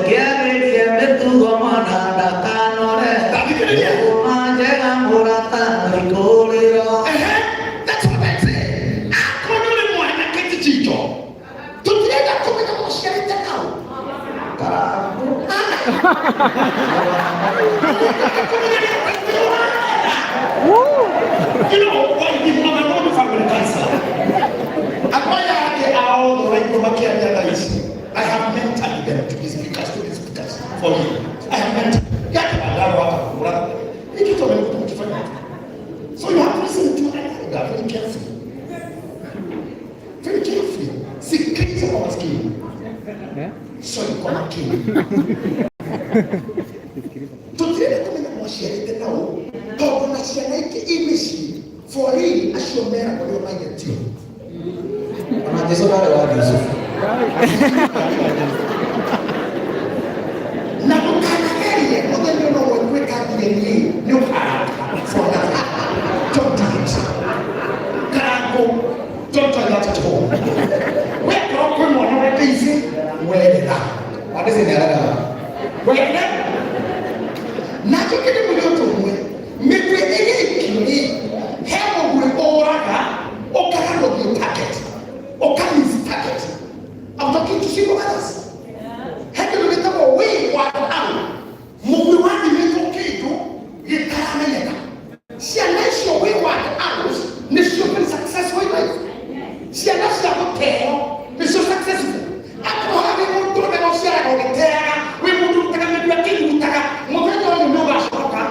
Kĩagĩrie mĩtugo mwana ndakanore. Ndathikĩrĩria. Ngũma njega mũrata no ikũrĩro. Ehe, that's what I say. Akorwo nĩ ũrĩ mwanake ti chicho. Tũtirenda kũmenya mũciarĩte nao. Karangũ. You know, why I'm a known family counselor. Akwaya yake ao the right makĩaria thaa ici. I have mentored them to be speakers, to be speakers for me. I have mentored. Yake bandaro hapa kura. Hiki kitu amekuta mkifanya. So you have to listen to an elder very carefully. Very carefully. Sikiliza kwa masikini. Sorry, kwa makini. Tũtirenda kũmenya mwaciarĩte nao tondũ na ciana ingĩ i mĩciĩ for real acio meragwo nĩo maithe tio. Ona Jesu ndarĩ wa Jusufu. Na ndũkanagerie mũthenya ũno ũmwe gwĩka DNA nĩ ũkaraka for nothing. Don't do it. Karangũ, don't try that at home. Wekorwo kwĩ mwana ũrenda ici, werera. Wandĩci nĩ aregaga. Wende. Na njoke ndĩmwĩre ũndũ ũmwe, mĩguĩ ĩrĩa ĩikio rĩ, he mũguĩ ũraga ũkaga gũthiĩ target, ũka miss target. I'm talking to single mothers. He kĩndũ gĩtagwo wayward arrow. Mũguĩ wathimĩtwo kĩndũ gĩtaramenyeka. Ciana icio wayward arrows nĩcio very successful in life. Ciana cia gũteo nĩcio successful. Akorwo harĩ mũndũ ũrĩa ũciaraga ũgĩteaga, wĩ mũndũ ũrutaga mĩguĩ akĩrutaga, mũthenya ũyũ nĩ ũgacoka.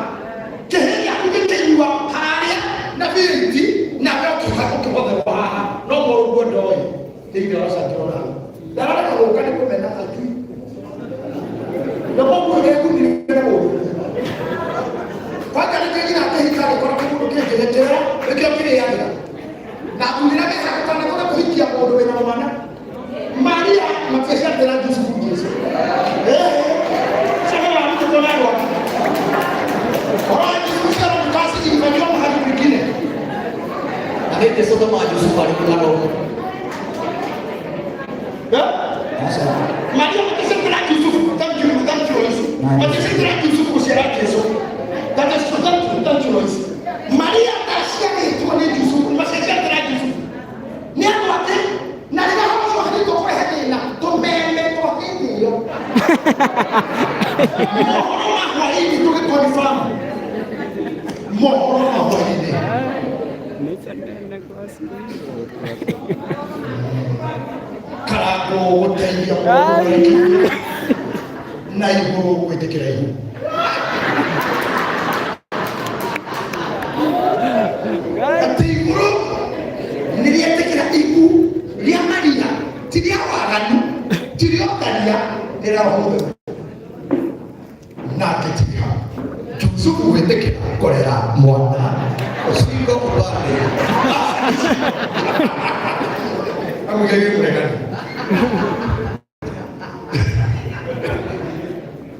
Kĩhĩ gĩaku gĩkĩnyua harĩa na biriti nawe ũkĩhotherwo haha no mũrũguo ndoĩ thĩinĩ ũracangĩrwo nawe. Ndarareka gũka nĩ kũmena atui. Na koguo nĩngumire na mũndũ. Kwanja nĩkĩo nyina akĩhika agĩkora kĩmũndũ kĩngĩ gĩkĩrĩra nĩkĩo kĩrĩagĩra. Na athuri arĩa mehaha ndũkanakore kũhikia mũndũ wĩna mwana. Maria matiaciarĩte Jusufu Jesu. Eh, sasa wa mtu kwa nani wapi? Kwa Jusufu ciarwo kasi ilifanyiwa mahali kwingine. Na nĩ Jesu thoma Jusufu arĩ mũgano. Eh? Maria matiaciarĩte Jusufu. Thank you, thank you, Lois. Matiaciarĩte Jusufu gũciara Jesu. That is true. Thank you, thank you, Lois. Maria ndaciarĩtwo nĩ Jusufu, matiaciarĩte Jusufu. Nĩ andũ atĩ na rĩrĩa horo ũcio wahĩtwo kũrehe thĩna tũmeme twa hĩndĩ ĩyo mohoro ma hwaĩ-inĩ tũgĩkonfirm mohoro ma hwaĩ-inĩ Karangũ gũteithia mũndũ na igũrũ gwĩtĩkĩra ihu. Atĩ igũrũ nĩ rĩetĩkĩra ihu rĩa Maria ti rĩa waganu ti rĩa ũtharia nĩ rĩa Roho Mũtheru. Nake tiga Jusufu gwĩtĩkĩra kũrera mwana Usingo upande. Amugege mũregani.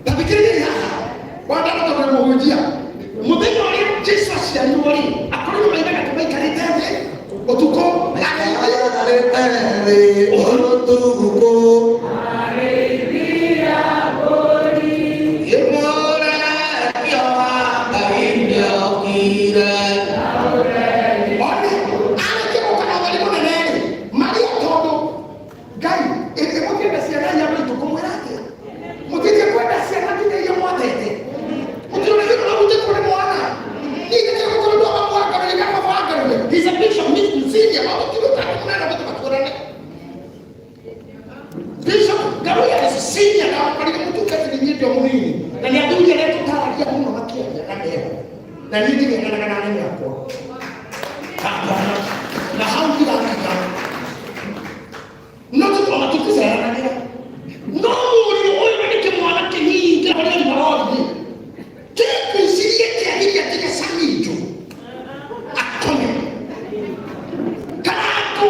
Tathikĩrĩria haha wandara tondũ nĩ mũhunjia mũthenya ũrĩa Jesu aciarirwo rĩ akorirwo maigaga atĩ maikarĩte thĩ ũtukũ Maikarĩte thĩ ũtukũ. Kĩmũrekio wa Ngai nĩokire. One arĩkia gũka na ũtheri mũnene rĩ Maria tondũ Ngai ĩmũtienda ciana iria maitũ kũmwĩra atĩa mũtitie kwenda ciana nginya iria mwatete mũtirona gĩko na mũtĩtwo nĩ mwana niĩ gĩtirĩ gũkorwo ndũ amwangarũrie kana baba wangarũrie. He's a bishop senior magũtirĩ ũtake mũnene mũtũmatuonane. Bishop Ngaruiya is senior na akorire mũtungatĩri niĩ ndĩ o mũnini na nĩ athuri arĩa tũtaragia mũno makĩaria na meho na niĩ ndigendanaga na anene akwa hapana na hau ndirakinya no tũtona tũticeranagĩra no mũriũ ũyũ nĩ kĩmwana kĩnini kĩrorire marori kĩkwĩciria kĩagiria kĩgecaninjo akome Karangũ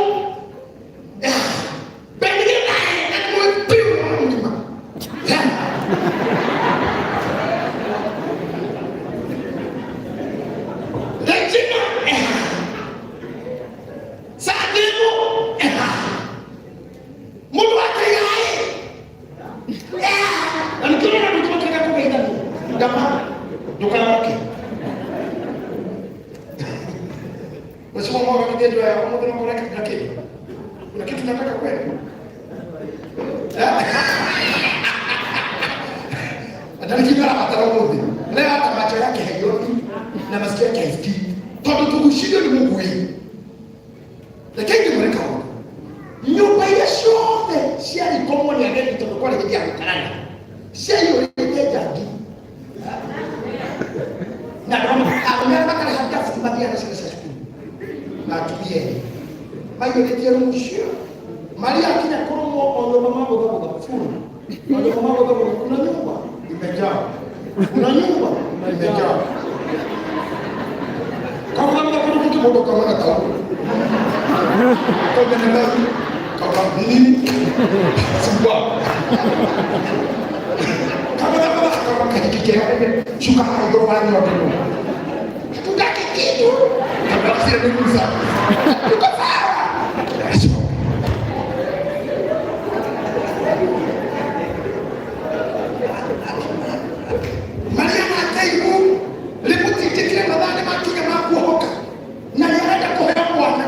Benigire naye na nĩ piũ mũgima. Regina Ndama ndukaroke. Mheshimiwa Mwaga Kigejo ya pamoja na kuna kitu na kitu. Kuna kitu nataka kweli. Atalikinywa hata roho. Leo hata macho yake haioni na masikio yake haisikii. Tondu tugucirio ni mugui. Reke ngĩmwĩre kaũndũ. Nyũmba iria ciothe ciarikomwo nĩ ageni tondũ kwarĩ hĩndĩ ya gũkarana ciaiyũrĩte njangi na arũme arĩa makarĩha ndabu mathiaga na ciana cia cukuru na atumia erĩ maiyũrĩtie rumu cio Maria akinya kũrũmwo o nyũmba magũthagũtha buru o nyũmba magũthagũtha, kuna nyumba imejaa, kuna nyumba imejaa, kagũthagũtha kũndũ kũngĩ mũndũ ũkauma na taurũ kauga nĩ taurũ kauga nĩ nini sugua kagũthagũtha kauga kahiki kega shuka haha igũrũ wa nyondo ĩno hatutaki kitu kabla sio nigusa tuko sawa. Maria mateigu rĩmũtindĩkire mathaa nĩ makinya ma kuohoka na nĩ arenda kũheo mwana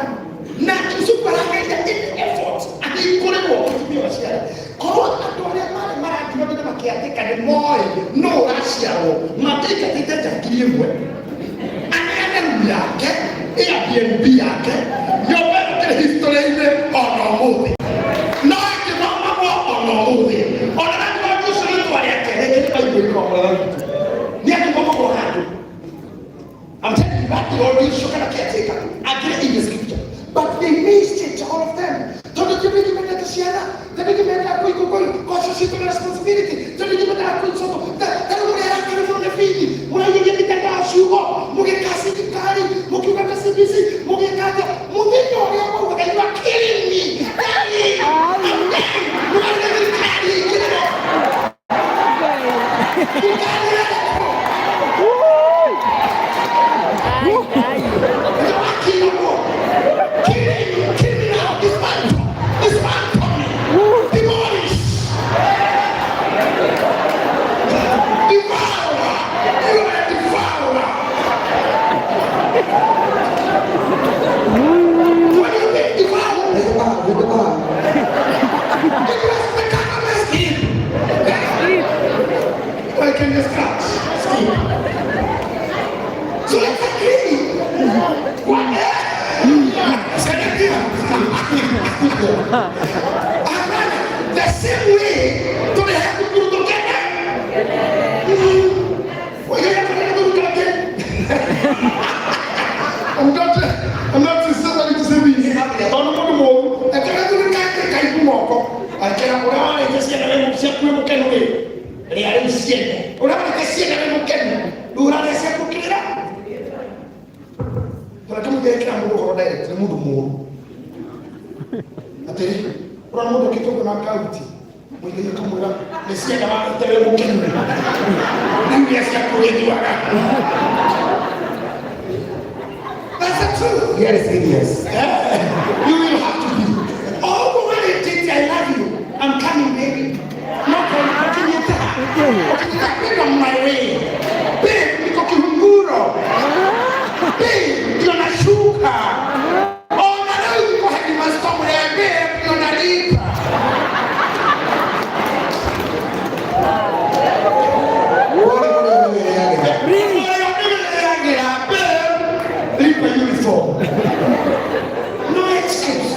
na Yusufu arageria any effort ahingũrĩrwo mũtumia wa ciara korwo andũ arĩa marĩ marathiĩ na makĩandĩka nĩ moĩ no ũraciarwo matiingatĩte njangiri ĩmwe aneane rumu yake Airbnb yake nyũmba ĩyo ĩkĩrĩ history-inĩ ona ũmũthĩ no ĩkĩthomagwo ona ũmũthĩ ona rathi wa Jesũ rĩtwa rĩake rĩngĩ nĩ Bible-inĩ wa mũratha witũ nĩ agĩthomagwo handũ. I'm telling you, that the audio kana caretaker agree in the scripture. But they missed it, all of them. Tondu ti bigi mendete ciana, ti bigi mendaga kũigũ kocio citũ na responsibility, ti bigi mendaga kũicoto. Ta rĩu mũrĩa arakara mũno nĩ bithi, mũraiyũria mitandao ciugo, mũgĩka thirikari, mũkiuga ta CBC, mũgĩka atĩa, mũthenya ũrĩa maugaga you are killing me, dying, I'm dying, mũkarega thirikari ĩingĩrĩre. Thirikari ĩrarega. I can just scratch. Skip. So let's agree. What? The same way to the head to together. I'm not somebody to say this. Tondũ mũndũ mũũru ekĩra thirikari kaigu moko akĩra ũrĩa warĩte ciana wĩ ciaku wĩ mũkenu rĩ rĩa rĩu ciene ũrĩa warĩte ciene wĩ mũkenu rĩu ũrarĩa ciaku kĩrĩra tondũ kĩmũthekĩra mũndũ ũhoro direct nĩ mũndũ mũũru atĩrĩ ũrona mũndũ ũkĩte ũguo na kauti mũigai ũkamwĩra nĩ ciana warĩte wĩ mũkenu rĩu rĩa ciaku wĩnyuaga. That's the truth. Here is serious. Yeah. You will have to be. Oh, when it is, I love you. I'm coming, baby. No, ukinyita. Ukinyita, babe, on my way. Babe, niko kihunguro. Babe, ndio nashuka. Oh, na leo niko headmaster mwe, babe, ndio nalipa. Pole pole wewe yake. Lipa uniform. No excuse.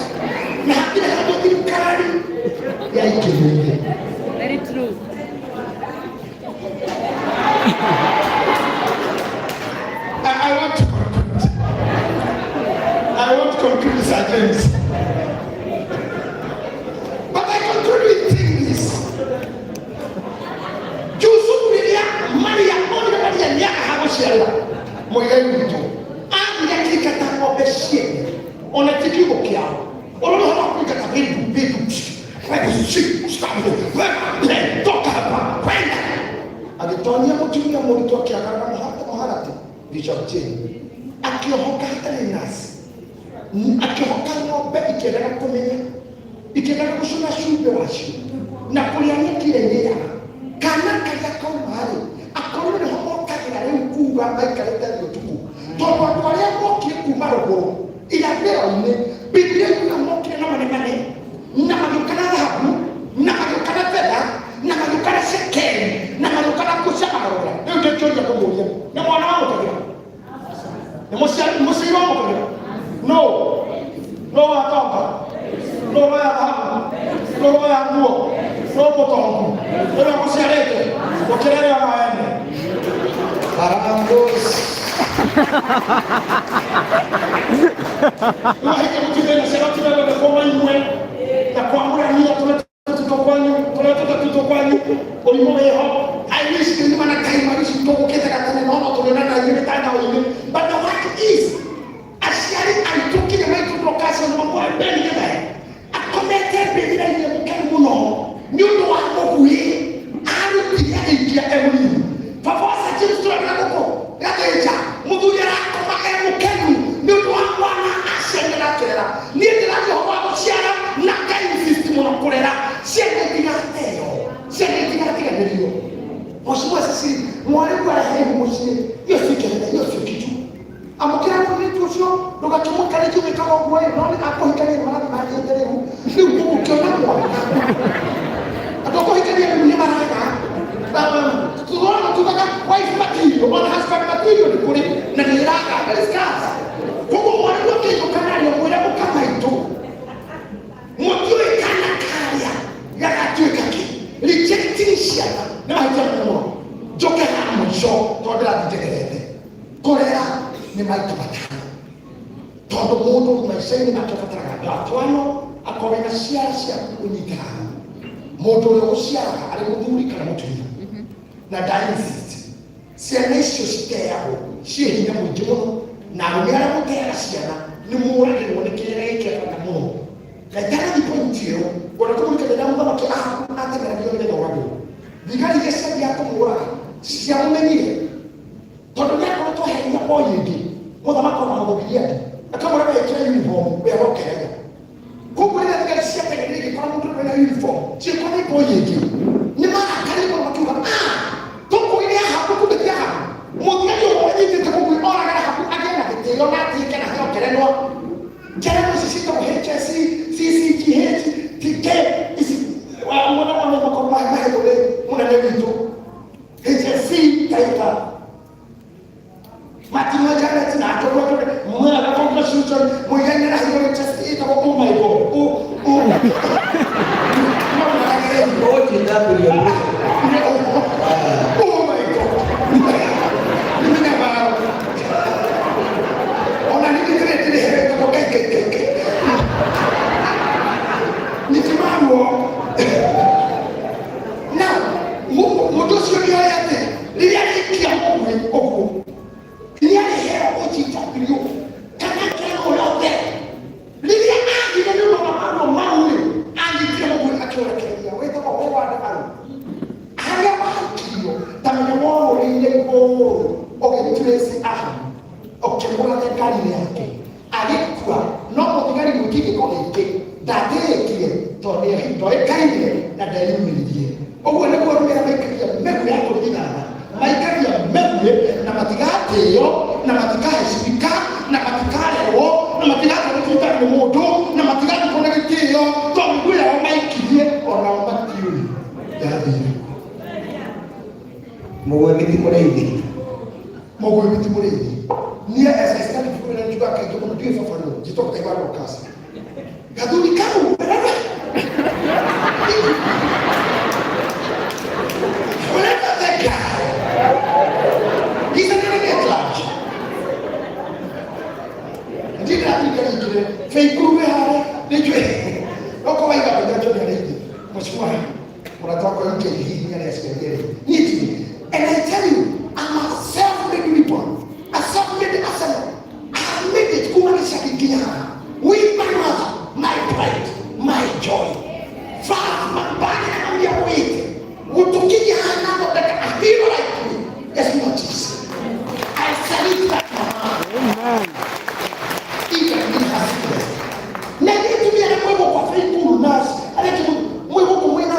Na hakuna hapo thirikari ya ikimwile. Very true. I want to conclude. I want to conclude, Sir James. But I conclude with saying this. Jusufu rĩrĩa Maria onire Maria nĩagaga gũciarĩra mũigai witũ athire akĩingata ng'ombe ciene ona ti kiugo kĩao ũrona ũhoro wa kũingata vitu vitu wewe toka hapa kwenda agĩtonyia mũtumia mũritũ akĩagarara mũharatĩ Bishop Jane akĩohoka hatarĩ nasi akĩhoka ng'ombe ikĩendaga kũmenya ikĩendaga gũcũna cumbĩ wacio na kũrĩa nyeki ĩrĩa irĩaga kana karĩa kauma-rĩ akorwo nĩho Kuga maikarĩte thĩ ũtukũ tondũ andũ arĩa mokire kuma rũgũrũ irathĩro-inĩ, Biblia yuga mokire na manemane na magĩũka na thahabu na magĩũka na betha na magĩũka na cekeri na magĩũka na nguo cia magarũra. Rĩu ndio kĩũria ngũmũria, nĩ mwana wamũkagĩra? Nĩ mũciari mũciari wamũkagĩra? No no watonga, no roya thahabu, no roya nguo, no mũtongu ũrĩa mũciarĩte ũkĩrere ona wene. Harambee. Wahike mutinde na ciana tigana kwa maimwe na kwamũrania tũrĩa tũtũ kwanyu, tũrĩa tũtatũ kwanyu ũrimũ wĩho. I wish nĩ na time, I wish tũgũkĩte gatene no no tũrĩona na ithuĩ mĩtandao-inĩ. But the work is aciari aitũ kinya maitũ ndokacĩo nĩ mamũhe mbeni gĩthae akomete mbĩrĩra-inĩ mũkenu mũno nĩ ũndũ wa mũguĩ arutire agĩikia e mũnini. Baba wa Sir James tũrarora gũkũ gathĩnja mũthuri arakoma e mũkenu nĩ ũndũ wa mwana aciarire akĩrera. Niĩ ndĩraria ũhoro wa gũciara na Ngai insist mũno kũrera ciana itigateo, ciana itigatiganĩrio. Mheshimiwa, sisi mwarimu arehe mũciĩ iyo si kelele, iyo sio kitu. Amũkĩra mũirĩtu ũcio, ndũgakĩmũikarĩtie ũgĩkaga ũguo ĩ no nĩ akũhikania nĩ marathiĩ mathiĩte rĩu rĩu tũgũkĩona mwana andũ akũhikania rĩu nĩ maraga tuona tugaga wife material ona husband material nĩ kũrĩ na nĩ ĩraga na discuss. Koguo mwarimu akĩinũka nario mwĩre mũkamaitũ mũtiũĩ kana karĩa gagatuĩka kĩ. Rejecting ciana nĩ mahĩtia manene mũno. Njoke haha mũico tondũ ndĩrathiĩ njegerete kũrera nĩ maita matano tondũ mũndũ maica-inĩ make abataraga andũ atwano akorwo na ciara ciaku ũnyite haha mũndũ ũrĩa ũgũciaraga arĩ mũthuri kana mũtumia na nda insist ciana icio citeagwo ciĩ hinya mũingĩ mũno na arũme arĩa mũteaga ciana nĩ mũragĩrwo nĩ kĩrĩa gĩkĩa bata mũno na itanathi point ĩyo ona kũmũrikania na mũthamaki Ahabu atemeragio nĩgetha oragwo thigari iria ciathiaga kũmũraga ciamũmenyire tondũ nĩakoretwo heria o yĩngĩ mũthamaki ona mũgũgiriadi akamũra wekĩra uniform wehokereria. Koguo rĩrĩa thigari ciateng'erire igĩkora mũndũ wĩna uniform ciĩkora nĩ boy ĩngĩ nĩ marakarire mũno makiuga, ah, tũkũire Ahabu, kumbe ti Ahabu. Mũthigari ũmwe wanyitĩte mũguĩ oragara Ahabu agĩe na gĩtĩo na atĩke na heo ngerenwa. Ngerenwa ici ciĩtagwo HSC, CCGH, TK ici mwana mwana makorwo mahetwo nĩ mũnene witũ HSC Taita Martin Janet na atũrwo mwana congratulation mũigana na hiyo HSC ĩtagwo oh my God, oh oh. OGW. Oh my God. Nĩ mĩnyamaro. Ona nĩ ndĩrĩ ndĩrĩheretwo kai kai kai kai. Nĩkĩmaruo. Now, mũndũ ũcio nĩ oĩ atĩ rĩrĩa arĩkia mũguĩ ũguo nĩ arĩheo OGW kana ngerenwa yothe. Rĩrĩa agire nĩ ũndũ wa maruo mau rĩ, anyitire mũguĩ akĩũrekereria wĩtagwo Howard Arrow harĩa waikirio ta menya worũrĩire igũrũ ũgĩtrace Ahabu ũkĩmũrathe ngari yake agĩkua no mũthigari gwĩki gĩko gĩkĩ ndatĩĩkire tondũ ndoĩkaine na ndeyumĩririe. Ũguo nĩguo arũme arĩa maikagia mĩguĩ ya kũrigithana maikagia mĩguĩ na matigatĩo na matikaheshimika na matikarerwo na matigatwarwo nĩ mũndũ na matigathikwo na gĩtĩo tondũ mĩguĩ yao maikirie onao matiũĩ yathire. Mũguĩ mĩti mũrĩithi. Mũguĩ mĩti mũrĩithi. Niĩ as I stand before you njugaga kaingĩ mũno ndiũĩ baba nũ njĩtagwo Ngai wa Dorcas gathuri kau wherever the guy, he's an enemy at large. Ndirathikariikire feikuru wĩ harĩa nĩnjũĩ okorwo waiga mbeca njo nĩarĩithi mheshimiwa mũrata wakwa UK hihi nĩ arĩa ciarire niĩ ti. And I tell you, I'm a self-made weapon, a self-made arsenal. I have made it kuma gĩcagi nginya haha with my mother, my pride, my joy. Baba na mami wĩte gũtũkinyia haha na thondeka a hero like me is not easy. I salute that mama even in her sickness. Na gĩtumia arĩa mwĩ gũkũ Afrika nurse arĩa mwĩ gũkũ mwĩna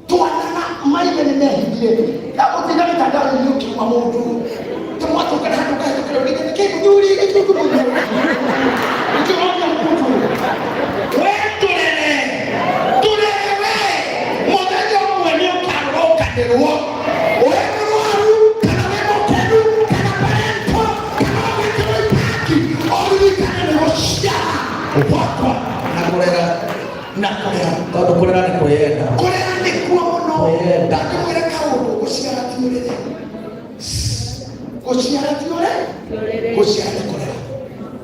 twana na maithe nĩ mehithire gũtinda mĩtandao-inĩ ũkiuma mũndũ ta Mwatũngana handũ ũkahĩtũkĩra ũrĩgĩte kĩ mũthuri gĩtunguru nĩkĩroria mũndũ. We tũrere tũrere, we mũthenya ũmwe nĩ ũkarũrũkanĩrwo, we mũrwaru kana we mũkenu kana parento kana wagwĩkĩrwo itangi, ũririkane nĩ gũciara gwakwa. Na kũrera. Na kũrera. Tondũ kũrera nĩ kwĩyenda. Kũrera nĩkuo mũno. Kwĩyenda. Ndĩmwĩre kaũndũ, gũciara ti ũrĩrĩ, gũciara ti ũrĩ, gũciara nĩ kũrera.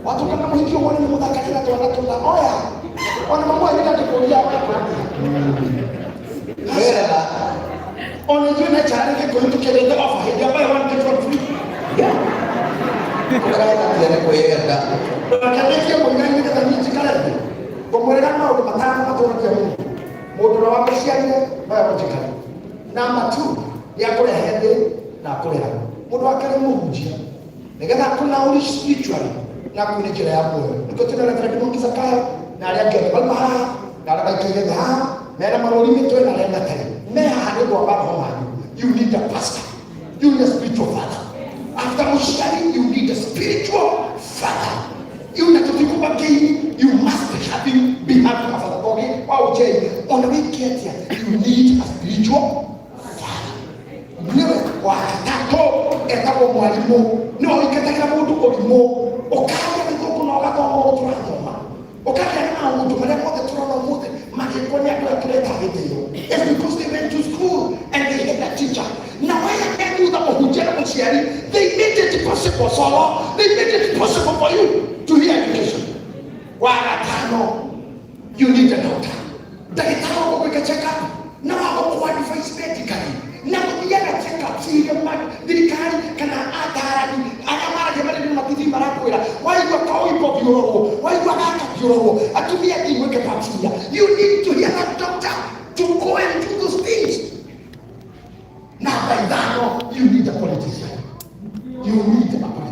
Watũkana mũhiki ũguo nĩ mũthakanĩra twana tũna oya ona mamwe nĩ ndĩkũria oya kũramia. Kwĩrera. Ona ithuĩ na carĩ gĩkũyũ tũkĩendete offer hĩndĩ ya buy one get one free. Kũrera gũkatia nĩ kwĩyenda. Ndakĩanĩkie mũigai nĩgetha niĩ njikare thĩ ngũmwĩrĩra maũndũ matano matũragia mũndũ. Mũndũ ũrĩa wakũciarire nowe mũnjikare. Number two, nĩ akũrehe thĩ na akũrera. Mũndũ wa kerĩ, mũhunjia, nĩgetha akũnaũri spiritually na akuone njĩra ya muoyo. Nĩkĩo twĩna Reverend Mwangi Zakayo na arĩa angĩ othe mauma haha na arĩa maikaire thĩ haha mena marũri mĩtwe na arĩa matarĩ me haha nĩ ũndũ wa maroho manyu. You need a pastor, you need a spiritual father. After mũciari, you need a spiritual father. You na tũtikuma kĩini, you must having be having a father. Kogi wa ũjei ona wĩke atĩa, you need a spiritual father. Nĩwe wa gatatũ etagwo mwarimũ, nĩwe ũingatagĩra mũndũ ũrimũ, ũkagĩa gĩthũngũ na ũgathoma ũguo tũrathoma, ũkagĩa na maũndũ marĩa mothe tũrona ũmũthĩ magĩkwo nĩ andũ aya tũreta gĩtĩo. It's because they went to school and they had a teacher. Na waya me thutha, mũhunjia na mũciari, they made it possible. Solo they made it possible for you to hear education. Wa gatano, you need a doctor, ndagĩtarĩ wa gũgwĩka check up na wa gũkũ-advise medically na gũthiaga check up ciria thirikari kana atarani arĩa maragia marĩ matithi marakwĩra waigua kaũimbo thiũrũrwo, waigua gaka thiũrũrwo, atumia thiĩ gwĩke pap smear.